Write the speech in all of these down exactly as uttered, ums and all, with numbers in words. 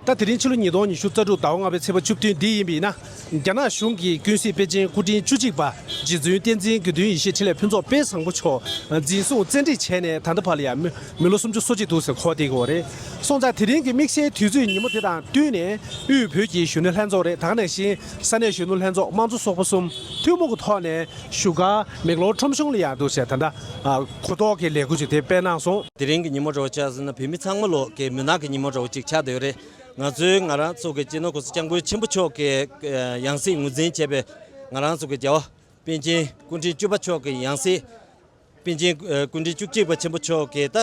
ད་དེ་རིང་ཕྱི་ལོ་ཉིས་སྟོང་ཉི་ཤུ་རྩ་དྲུག་ཟླ་བ་ལྔ་པའི་ཚེས་པ་བཅུ་བདུན་འདི་ཡིན་པས་ན། རྒྱ་ནག་གཞུང་གིས་ཀུན་གཟིགས་པཎ་ཆེན་སྐུ་ཕྲེང་བཅུ་གཅིག་པ་རྗེ་བཙུན་བསྟན་འཛིན་དགེ་འདུན་ཡེ་ཤེས་འཕྲིན་ལས་ཕུན་ཚོགས་དཔལ་བཟང་པོ་མཆོག་འཛིན་བཟུང་བཙན་ཁྲིད་བྱས་ནས་ད་ལྟ་བར་ལ་ཡང་མི་མི་ལོ་སུམ་ཅུ་སོ་གཅིག་འདུག་ཟེར་གོ་བསྡད་ཀྱི་ཡོད་རེད། སོང་ཙང་དེ་རིང་གི་དམིགས་བསལ་དུས་ཚོད་ཉིན་མོ་དེ་དང་བསྟུན་ནས་དབུས་བོད་ཀྱི་གཞོན་ནུ་ལྷན་ཚོགས་རེད། ད་ག་ནང་བཞིན་ས་གནས་གཞོན་ནུ་ལྷན་ཚོགས་དམངས་གཙོ་ཚོགས་པ་གསུམ་ཐུན་མོང་གི་ཐོག་ནས་བཞུགས་སྒར་མེག་ལོར་ཁྲོམ་གཞུང་ལ་ཡང་འདུག་ཟེར་ད་ལྟ་གོ་རྟོགས་ཀྱི་ལས་འགུལ་ཅིག་དེ་སྤེལ་གནང་སོང་། དེ་རིང་གི་ཉིན་མོ་འདྲ་བོ་ཆགས་ཟིན་ན་བོད་མི་ཚང་མ་ལོ་གི་མུན་ནག་གི་ཉིན་མོ་འདྲ་བོ་ཅིག་ཆགས་བསྡད་ཡོད་རེད། ང་ཚོའི་ང་རང་ཚོ་གི་སྤྱི་ནོར་གོང་ས་སྐྱབས་མགོན་ཆེན་པོ་མཆོག་གི་ཡང་སྲིད་ངོས་འཛིན་བྱས་པའི་ང་རང་ཚོ་གི་རྒྱལ་བ་པཎ་ཆེན་སྐུ་ཕྲེང་བཅུ་པ་མཆོག་གི་ཡང་སྲིད། པཎ་ཆེན་སྐུ་ཕྲེང་བཅུ་གཅིག་པ་ཆེན་པོ་མཆོག་གིས་ད་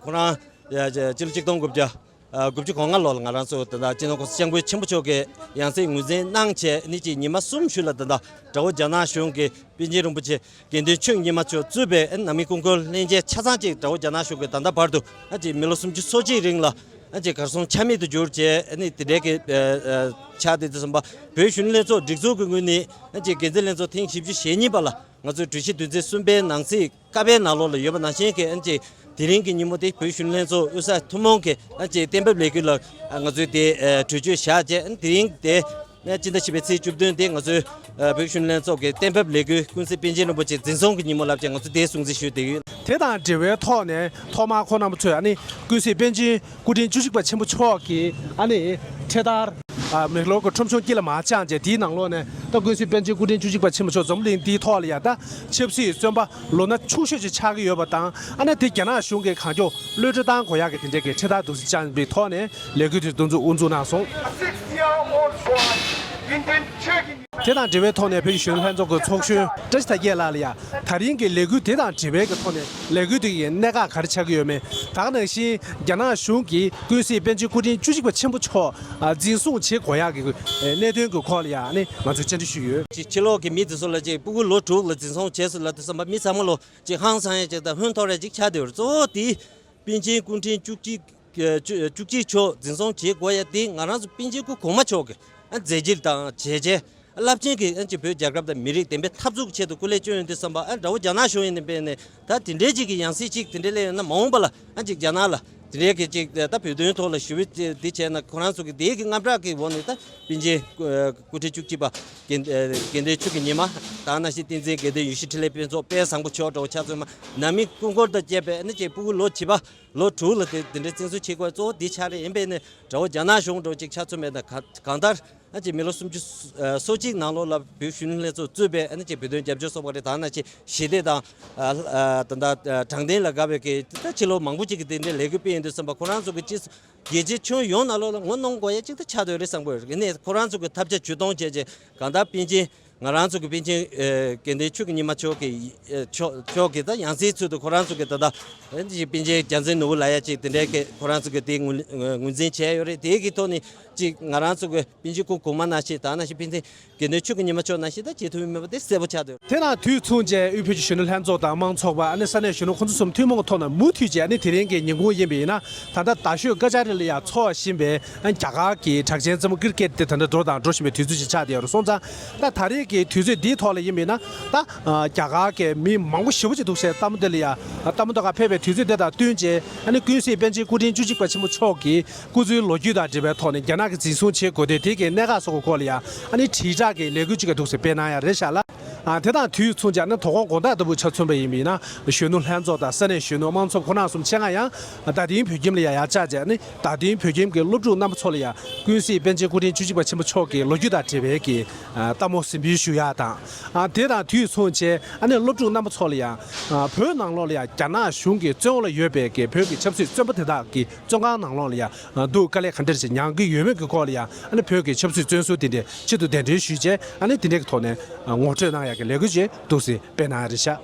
ཁོ་རང་སྤྱི་ལོ་གཅིག་སྟོང་དགུ་བརྒྱ་དགུ་བཅུ་གོ་ལྔ་ལོ་ལ་ང་རང་ཚོ་ད་ལྟ་སྤྱི་ནོར་གོང་ས་སྐྱབས་མགོན་ཆེན་པོ་མཆོག་གི་ཡང་སྲིད་ངོས་འཛིན་གནང་བྱས་ནི་ཅིག་ཉི་མ་གསུམ་ཤུལ་ལ་ད་ལྟ་དགྲ་བོ་རྒྱ་ནག་གཞུང་གིས་པཎ་ཆེན་རིན་པོ་ཆེ་དགེ་འདུན་ཆོས་ཉི་མ་མཆོག་གཙོས་པའི་ནང་མི་སྐུ་འཁོར་ལྷན་རྒྱས་ཆ་ཚང་ཅིག་དགྲ་བོ་རྒྱ་ནག་གཞུང་གིས་ད་ལྟ་བར་དུ་ཨ་ཅིག་མི་ལོ་སུམ་ཅུ་སོ་གཅིག་རིང་ལ་ཨ་ཅིག་གར་སོང་ཆ་མེད་དུ་གྱུར་བྱས་ཨ་ནི་དེ་འདྲའི་གི་ཆགས་བསྡད་དུས་ཙམ་པ་བོད་གཞོན་ནུ་ལྷན་ཚོགས་སྒྲིག་འཛུགས་ཀྱི་ངོས་ནས་ཨ་ཅིག་འགན་འཛིན་ལྷན་ཚོགས་ཐེངས་བཞི་བཅུ་ཞེ་གཉིས་པ་ལ་ང་ཚོའི་གྲོས་གཞི་དོན་ཚན་གསུམ་པའི་ནང་གསེས་ཀ་པའི་ནང་ལོགས་ལ་ཡོད་པ་ནང་བཞིན་གྱི་ཨ་ཅིག་དེ་རིང་གི་ཉིན་མོ་དེ་བོད་གཞོན་ནུ་ལྷན་ཚོགས་དབུས་ས་ཐུན་མོང་གི་ཨ་ཅིག་གཏན་འབེབས་ལས་འགུལ་ལ་ང་ཚོས་དེ་གྲོས་ཆོད་བཞག་བྱས་དེ་རིང་དེ། སྤྱི་ཟླ་བཞི་པའི་ཚེས་བཅུ་བདུན་དེ་ང་ཚོའི་བོད་གཞོན་ནུ་ལྷན་ཚོགས་ཀྱི་གཏན་འབེབས་ལས་འགུལ་ཀུན་གཟིགས་པཎ་ཆེན་རིན་པོ་ཆེ་འཛིན་བཟུང་གི་ཉིན་མོ་ལབ་བྱས་ང་ཚོ་དེ་སྲུང་བརྩི་ཞུས་བསྡད་ཡོད། དེ་དང་འབྲེལ་བའི་ཐོག་ནས་ཐོག་མར་ཁོང་རྣམ་པ་ཚོས་ཨ་ནི་ཀུན་གཟིགས་པཎ་ཆེན་སྐུ་ཕྲེང་བཅུ་གཅིག་པ་ཆེན་པོ་མཆོག་གི་ཨ་ནི་འཕྲེད་དར་མེག་ལོར་གྱི་ཁྲོམ་གཞུང་དཀྱིལ་ལ་མར་བཅངས་བྱས་དེའི་ནང་ལོགས་ནས་ད་ཀུན་གཟིགས་པཎ་ཆེན་སྐུ་ཕྲེང་བཅུ་གཅིག་པ་ཆེན་པོ་མཆོག་འཛམ་བུ་གླིང་འདིའི་ཐོག་ལ་ཡང་ད་ཆབ་སྲིད་བཙོན་པ་ལོ་ན་ཆུང་ཤོས་ཅིག་ཆགས་ཀྱི་ཡོད་པ་དང་ཨ་ནི་དེ་རྒྱ་ནག་གཞུང་གིས་གང་མགྱོགས་གློད་གྲོལ་བཏང་དགོས་ཡག་གི་དེ་འདྲའི་གི་འཕྲེད་དར་འདུག་སེ་བཅངས་པའི་ཐོག་ནས། ལས་འགུལ་དེ་འདུ་འཛོམས་དབུ་འཛུགས་གནང་སོང་། དེ་དང་འབྲེལ་བའི་ཐོག་ནས་བོད་ཀྱི་གཞོན་ནུ་ལྷན་ཚོགས་ཀྱི་ཚོགས་གཞོན་བཀྲ་ཤིས་དར་རྒྱས་ལགས་ལ་ཡང་དེ་རིང་གི་ལས་འགུལ་དེ་དང་འབྲེལ་བའི་གི་ཐོག་ནས་ལས་འགུལ་དེ་ཡི་གནད་འགག་ག་རེ་ཆགས་ཀྱི་ཡོད་མེད། ད་ག་ནང་བཞིན་རྒྱ་ནག་གཞུང་གིས་ཀུན་གཟིགས་པཎ་ཆེན་སྐུ་ཕྲེང་བཅུ་གཅིག་པ་ཆེན་པོ་མཆོག་འཛིན་བཟུང་བྱེད་དགོས་ཡག་གི་གནད་དོན་གྱི་སྐོར་ལ་ཡང་ནི་ང་ཚོས་བཅར་འདྲི་ཞུས་ཡོད། ཅིག་ཕྱི་ལོགས་ཀྱི་མི་དེ་ཚོ་ལ་ཅིག་སྤུ་གུ་ལོ་དྲུག་ལ་འཛིན་བཟུང་བྱས་སོང་ལབ་དུས་ཙམ་པ་མི་ཚང་མ་ལོ་ཅིག་ཧང་སང་ཡ་ཅིག་དང་ཧོན་ཐོར་ཡ་ཅིག་ཆགས་བསྡད་ཡོད་རེད། གཙོ་བོ་དེ། པཎ་ཆེན་སྐུ་ཕྲེང་བཅུ་གཅིག་བཅུ་གཅིག་མཆོག་འཛིན་བཟུང་བྱེད་དགོས་ཡ་དེ་ང་རང་ཚོ་པཎ་ཆེན་སྐུ་གོང་མ་མཆོག་གི་མཛད་རྗེས་དང་བྱས་རྗེས་རླབས་ཆེན་གྱི་ཨ་ཅེ་བོད་རྒྱལ་ཁབ་དང་མི་རིགས་བདེན་པའི་འཐབ་རྩོད་ཀྱི་ཆེད་དུ་སྐུ་ལས་བསྐྱོན་ཡོང་དུས་ཙམ་པ་ཨ་དགྲ་བོ་རྒྱ་ནག་གཞུང་ཡིན་ནའི་དཔེ་ནས་ད་དེ་འདྲའི་ཅིག་གི་ཡང་སྲིད་ཅིག་དེ་འདྲའི་སླེབས་ཡོང་ན་མ་འོངས་པ་ལ་ཨ་ཅིག་རྒྱ་ནག་ལ་དེ་འདྲའི་གི་ཅིག་ད་བོད་དོན་ཐོག་ལ་ཞུ་བའི་དེ་བྱས་ན་ཁོ་རང་ཚོ་གི་དེའི་གི་དངངས་སྐྲག་གི་འོག་ནས་ད་པཎ་ཆེན་སྐུ་ཕྲེང་བཅུ་གཅིག་པ་དགེ་འདུན་ཆོས་ཀྱི་ཉི་མ་དང་ནང་བཞིན་བསྟན་འཛིན་དགེ་འདུན་ཡེ་ཤེས་འཕྲིན་ལས་ཕུན་ཚོགས་དཔལ་བཟང་པོ་མཆོག་འདྲ་བོ་ཆ་མཚོན་མ་ནང་མི་སྐུ་འཁོར་དང་བཅས་པའི་ཨ་ནི་ཅིག་སྤུ་གུ་ལོ་བྱིས་པ། ལོ་དྲུག་ལ་དེ་དེ་འདྲའི་བཙན་འཛུལ་བྱེད་དགོས་གཙོ་བོ་འདི་ཆགས་རེད། ཡིན་པས་ནི་དགྲ་བོ་རྒྱ་ནག་གཞུང་འགྲོ་ཅིག་ཆ་མཚོན་མེད་ན་ག་གང་ལྟར་ཨ་ཅེ་མི་ལོ་སུམ་ཅུ་སོ་གཅིག་ནང་ལོགས་ལ་བོད་གཞོན་ནུ་ལྷན་ཚོགས་གཙོས་པའི་ཨ་ནི་ཅེ་བོད་དོན་རྒྱབ་སྐྱོར་ཚོགས་པ་རེད། ད་ནང་ཅེ་ཞི་བདེ་དང་ཨ་ཨ་ད་ལྟ་དྲང་བདེན་ལ་དགའ་བའི་གི་ད་ཕྱི་ལོ་མང་པོ་ཅིག་གི་དེ་འདྲའི་ལས་འགུལ་སྤེལ་ཡོང་དུས་ཙམ་པ་ཁོ་རང་ཚོ་གི་སྤྱི་རྒྱལ་སྤྱི་ཁྱོན་ཡོངས་ནང་ལོགས་ལ་ངོ་གནོང་དགོས་ཡ་ཅིག་ད་ཆགས་སྡོད་རེད་བསམ་གི་ཡོད་རེད། ནས་ཁོ་རང་ཚོ་གི་ཐབས་ཆ་ཇུས་གཏོང་བྱས་རྗེས་གང་ལྟར་པཎ་ཆེན། ང་རང་ཚོ་གི་པཎ་ཆེན་ཨེ་དགེ་འདུན་ཆོས་ཀྱི་ཉི་མ་མཆོག་གི་ཨེ་མཆོག་མཆོག་གི་ད་ཡང་སྲིད་ཚུལ་དུ་ཁོ་རང་ཚོ་གི་ད་ལྟ་ཨེ་ཅིག་པཎ་ཆེན་རྒྱལ་མཚན་ནོར་བུ་ལ་ཡ་ཅིག་དེ་འདྲའི་གི་ཁོ་རང་ཚོ་གི་དེ་ངོས་ངོས་འཛིན་བྱས་ཡོད་རེད། དེའི་གི་ཐོག་ནས་ཅིག་ང་རང་ཚོ་གི་པཎ་ཆེན་སྐུ་གོང་མ་ནང་བཞིན་ད་ནང་བཞིན་པཎ་ཆེན་དགེ་འདུན་ཆོས་ཀྱི་ཉི་མ་མཆོག་ནང་བཞིན་ད་བྱེད་ཐུབ་མིན་མེད་པ་དེ་གསལ་པོ་ཆགས་འདུག་དེ་དང་དུས་མཚུངས་བཅས་དབུས་བོད་ཀྱི་གཞོན་ནུ་ལྷན་ཚོགས་དང་དམངས་ཚོགས་པ་ཨ་ནི་ས་གནས་གཞོན་ནུ་ཁོང་ཚོ་གསུམ་ཐུན་མོང་གི་ཐོག་ནས་མུ་མཐུད་བཅས་ཨ་ནི་དེ་རིང་གི་ཉིན་གུང་ཡིན་པ་ཡིན་ན། ད་ལྟ་རྡ་ཤོད་ཀ་ཅ་རི་ལ་ཡང་འཚོགས་བཞིན་པའི་རྒྱ་གར་གྱི་གྲགས་ཅན་རྩེད་མོ་ཀིར་ཀེད་དེ་ད་ལྟ་འགྲོ་དང་འགྲོ་བཞིན་པའི་དུས་ཚོད་ཅིག་ཆགས་བསྡད་ཡོད་རེད། སོང་ཙང་ད་ད་རེས་ཀྱི་དུས་ཚོད་འདིའི་ཐོག་ལ་ཡིན་པ་ཡིན་ན་ད་རྒྱ་གར་གྱི་མི་མང་པོ་ཞེ་པོ་ཅིག་འདུག་ཟེར། ལྟད་མོ་འདི་ལ་ཡང་ལྟད་མོ་འདི་ག་ཕེབས་པའི་དུས་ཚོད་དེ་དང་བསྟུན་བྱས་ཨ་ནི་ཀུན་གཟིགས་པཎ་ཆེན་སྐུ་ཕྲེང་བཅུ་གཅིག་པ་ཆེན་པོ་མཆོག་གི་སྐུ་ཚེའི་ལོ་རྒྱུས་དང་འབྲེལ་བའི་ཐོག་ནས་རྒྱ་ནག་གིས་འཛིན་བཟུང་བྱེད་དགོས་དེ་དེ་གའི་གནད་འགག་སོགས་ཀྱི་སྐོར་ལ་ཡང་ཨ་ནི་དྲིལ་བསྒྲགས་ཀྱི་ལས་འགུལ་ཅིག་ག་འདུག་ཟེར་སྤེལ་གནང་ཡ་རེད་ཤག་ལ། ཨ་དེ་དང་དུས་མཚུངས་ཀྱང་ནི་དོ་དགོང་དགོང་དག་ལྟ་བུ་ཆ་མཚོན་པ་ཡིན་པས་ན་གཞོན་ནུ་ལྷན་ཚོགས་དང་ས་གནས་གཞོན་ནུ་དམངས་ཚོགས་ཁོ་རང་གསུམ་ཆེད་མངགས་ཡང་རྡ་སྟེང་བོད་ཁྱིམ་ལ་ཡང་ཡར་བཅར་བྱས་ནི་རྡ་སྟེང་བོད་ཁྱིམ་གྱི་སློབ་ཕྲུག་རྣམ་པ་ཚོ་ལ་ཡང་ཀུན་གཟིགས་པཎ་ཆེན་སྐུ་ཕྲེང་བཅུ་གཅིག་པ་ཆེན་པོ་མཆོག་གི་ལོ་རྒྱུས་དང་འབྲེལ་བའི་གི་ལྟད་མོ་གཟིགས་འབུལ་ཞུ་ཡ་དང་། ཨ་དེ་དང་དུས་མཚུངས་བྱས་ཨ་ནི་སློབ་ཕྲུག་རྣམ་པ་ཚོ་ལ་ཡང་བོད་ནང་ལོགས་ལ་ཡང་རྒྱ་ནག་གཞུང་གི་བཙོན་འོག་ལ་ཡོད་པའི་གི་བོད་ཀྱི་ཆབ་སྲིད་བཙོན་པ་དེ་དག་གི་བཙོན་ཁང་ནང་ལོགས་ལ་ཡང་འདུག་དཀའ་ལས་ག་འདྲ་ཞིག་མྱངས་ཀྱི་ཡོད་མེད་ཀྱི་སྐོར་ལ་ཡང་ཨ་ནི་བོད་ཀྱི་ཆབ་སྲིད་བཙོན་ཟུར་དེ་འདྲའི་ཆེད་དུ་གདན་འདྲེན་ཞུས་བྱས་ཨ་ནི་དེ་འདྲའི་གི་ཐོག་ནས་ངོ་སྤྲོད་གནང་ཡག་གི་ལས་འགུལ་ཅིག་འདུག་སེ་སྤེལ་གནང་ཡ་རེད་ཤག